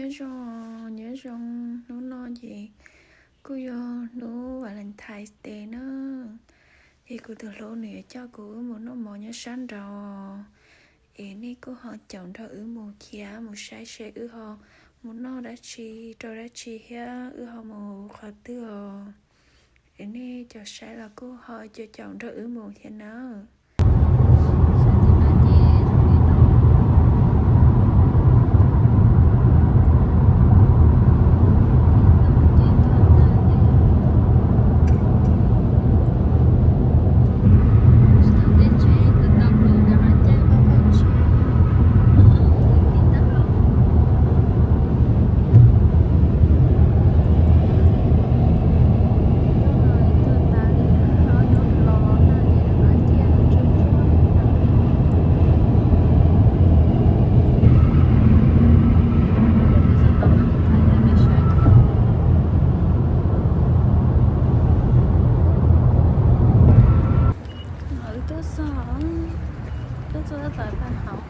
Nyob zoo, nyob zoo, hnub no ces kuj yog hnub Valentine's Day na. Ces kuv tus hluas nws yuav coj kuv wb mus noj mov nyob sab nraud. Es nej kuj ho caum nrog wb mus thiab, mus saib seb wb ho mus noj dab tsi, rau dab tsi thiab wb ho mus qhov twg os. Es nej cov saib los kuj ho caum caum nrog wb mus thiab nawb. Wb tuaj txog, tuaj txog tab tom pab hauv.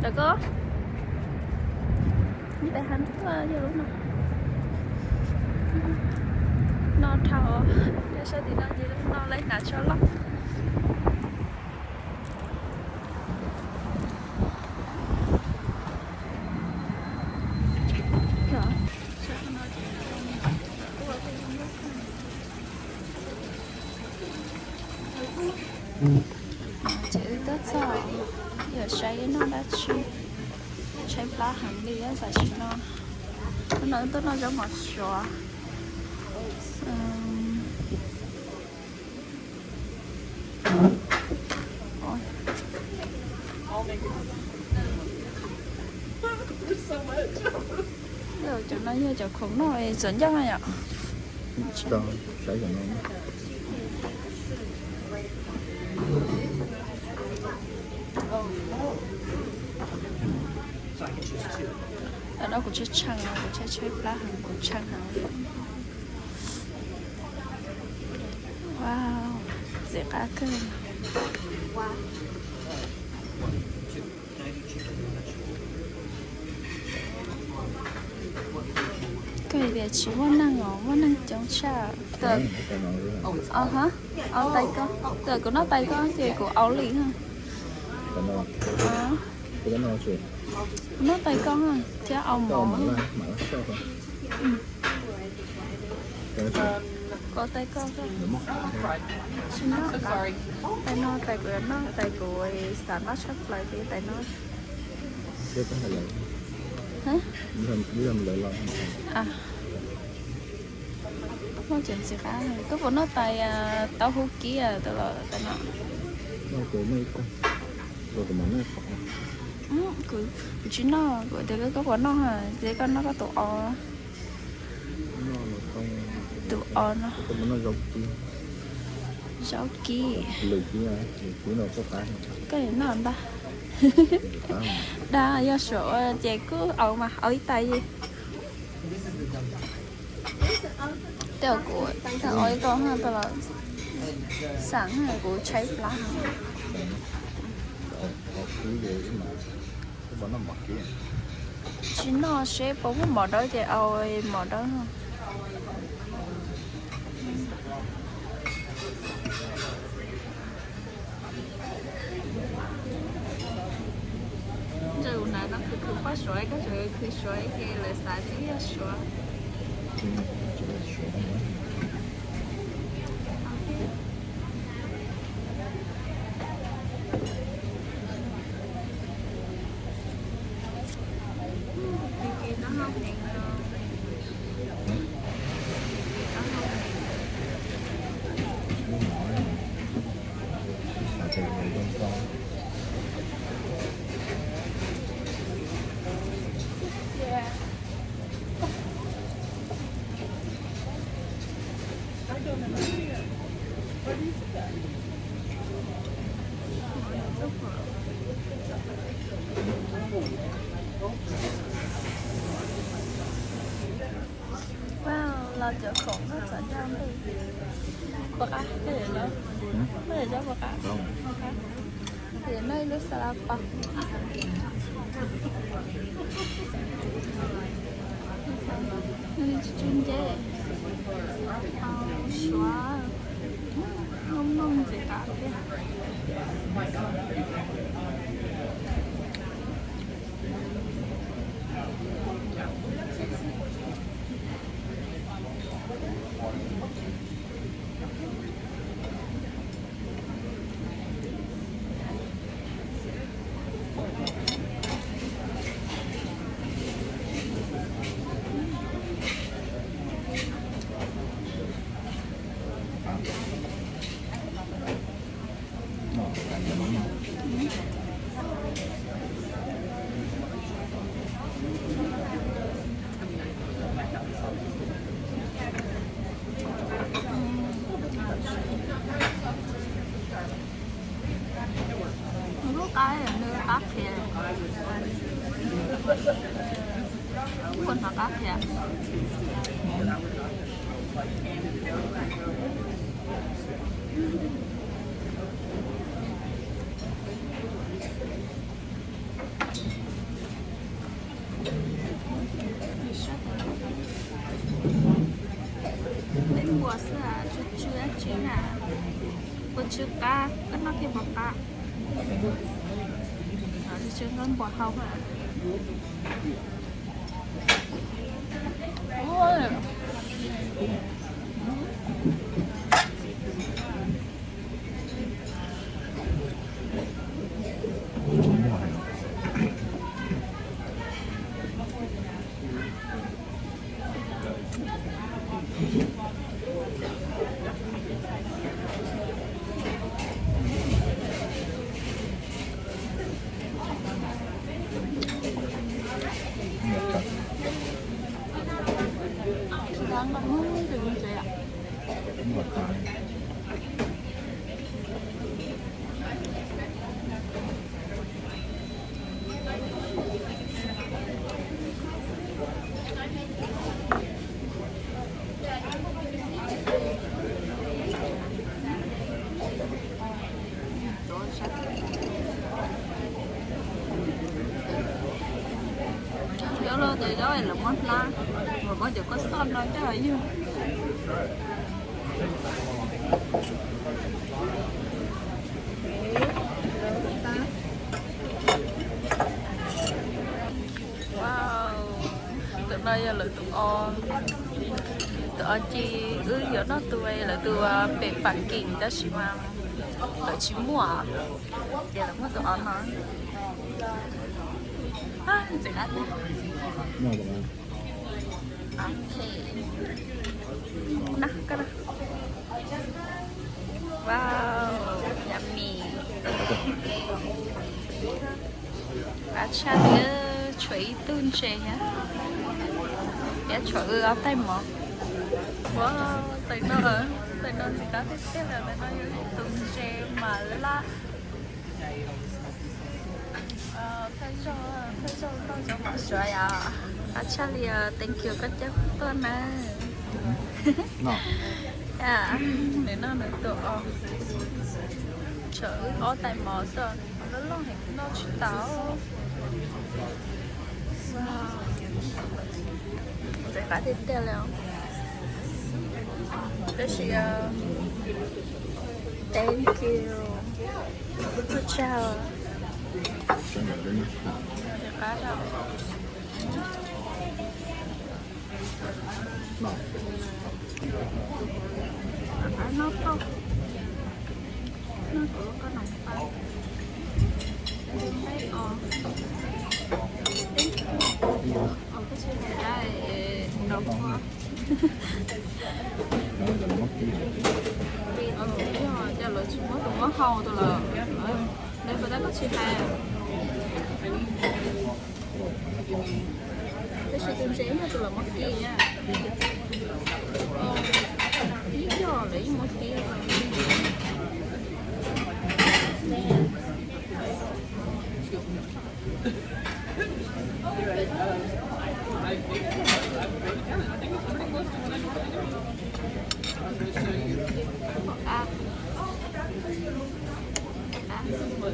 Lawv ko, peb hab tuaj yog lub no, no dhau, sab tim no ces lub no lawv hnav tsho loj. Ces wb tuaj txog, yog saib noj dab tsi, tshaib plab heev li tam sim no. Hnub no wb tuaj noj zaub mov suav. Cov no yog cov khoom noj txom nyem na yom. Tam no kuv tshaib tshaib, kuv tshaib tshaib plab heev, kuv tshaib heev. Wow, ntxim qab kawg. Kawg tias tsis muaj neeg os, muaj neeg coob tshaj. Au tais koj, kuv noj tais koj ces kuv au li. Kuv noj tais koj thiab au mov. Koj tais koj, tais no tais kuv noj, tais kuv xav noj tshaj plaws ces tais no. Muaj tseem txiv qab, koj puas noj tais taub hub kib tus los tais no? Kuv tsis noj, kuv tias koj puas noj, ces koj noj koj tus o. Tus o no. Zaub kib. Koj noj ntag. Dag yog suav ua ces kuj au mas, au ib tais. Tej kuv tau o ib ko ha, tau los xam kuv tshaib plab. Tsis noj seb puas muaj mov dawb ces au mov dawb. Ntshe kuv hnav no khwv khwv poj suav, koj tseem khwv suav ces lawv xav tias yog suav. Wow, los cov khoom noj txom nyem li. Puas qab, koj yawm zaub, koj yawm zaub puas qab? Ces noj ib lub xas las pas. Nws tsis tsw nceb. Suav, mloog mloog ntxim qab tiag. Lub qab, nws qab qhiav, ua hnov qab qhiav. Peb npua xwb, tsw tsw dab tsi na. Npua tsw qab, koj noj kiag npua qab. Tsw nqaij npua hau. Zaub los tias zaub es lawv muab hlab, lawv muab cov kua xoj no coj los yug. Wow, tus no yog lawv tus o, tus o ces wb yuav noj tus lawv tus pem Pam Kim tab sis mas lawv tsis muaj, ces lawv muaj tus o no. Ntxim qab tiag. Ok. Na, koj na. Wow, yummy. Qab tshaj li, tshuav ib tug ntses thiab. Thiab tshuav wb ob tais mov. Wow, tais no, tais no ntxim qab tiag tiag li, tais no yog tus ntses mas laj. Thawj zaug, thawj zaug noj zaub mov Suav yom. Qab tshaj li, thank you koj coj tuaj na. Nws noj nws tus o, tshuav wb ob tais mov xwb, loj loj heev noj tsis tau. Ntxim qab tiag tiag li. Tab sis, thank you. Ntxim qab. Noj tau, noj kuv lub koj noom pab. Nqaij os, os koj tsis hais dab no. Yog cas lawv tsis muab tus muab hau tus lawm, lawv puas tab koj tsis hais. Tab sis tus ntses yog tus lawv muab kis na. Ib yog lawv yeej muab kis. Noj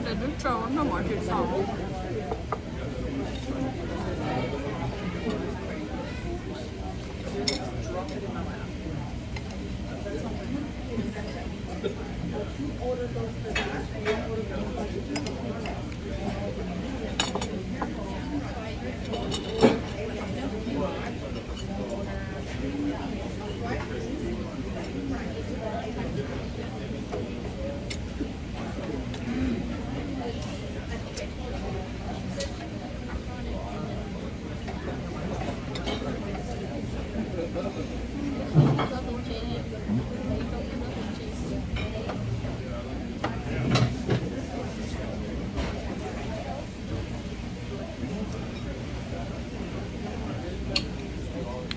tes twb tsau, noj mov tsis txhaum.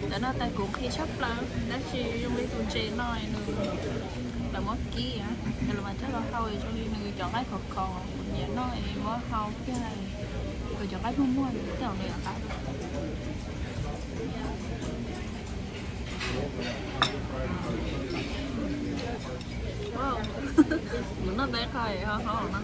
Ntawm no tais kuv qhia tshaj plaws, tab sis zoo li tus ntses no nws lawv muab kib, lawv mas coj los hau zoo li nws cov nqaij khov khov, kuv nyiam noj es muab hau kiag, kuv cov nqaij muag muag tej zaum nws qab. Mus noj tais qhov ho hauv no.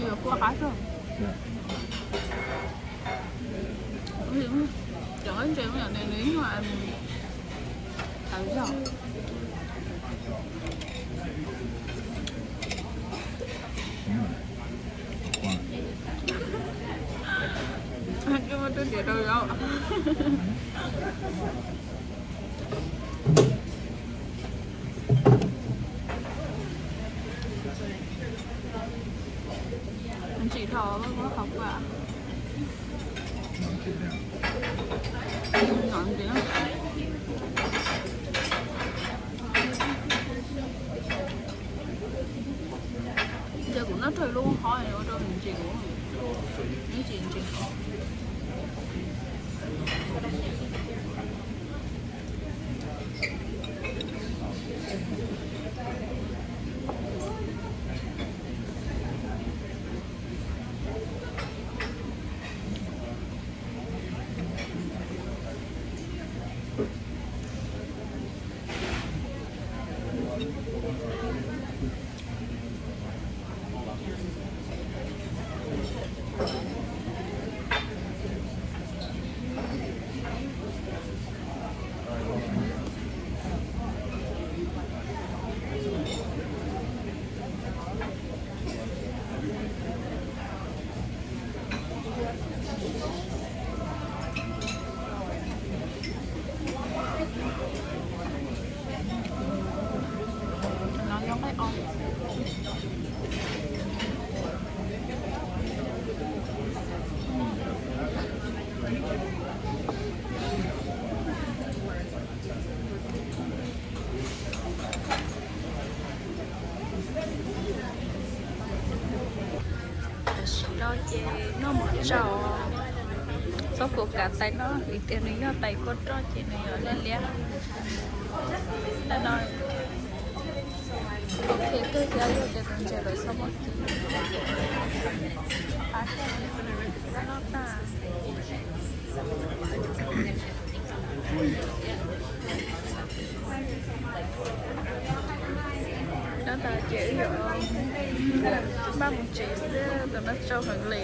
Yuav kua qab tso. Cov ntses me nyuam ne nws ib nyuag tawv zog. Coj muab rub diav rau yom. Ntsim dhau muab qhov kua. Ntsim. Ces kuv noj raws lub hov ua rau nws ntsim kuv, nws tsis ntsim. Tam sim no ces noj mov tsaus, txhob kav tais no vim tias nws yog tais kua roj ces nws yuav liab liab. Tais no, ok, twb yog tias tus ntses lawv txhob muab kib. Noj tag. Nyob tas ces wb yuav maj mus tsev xwb, tus no tsau heev li.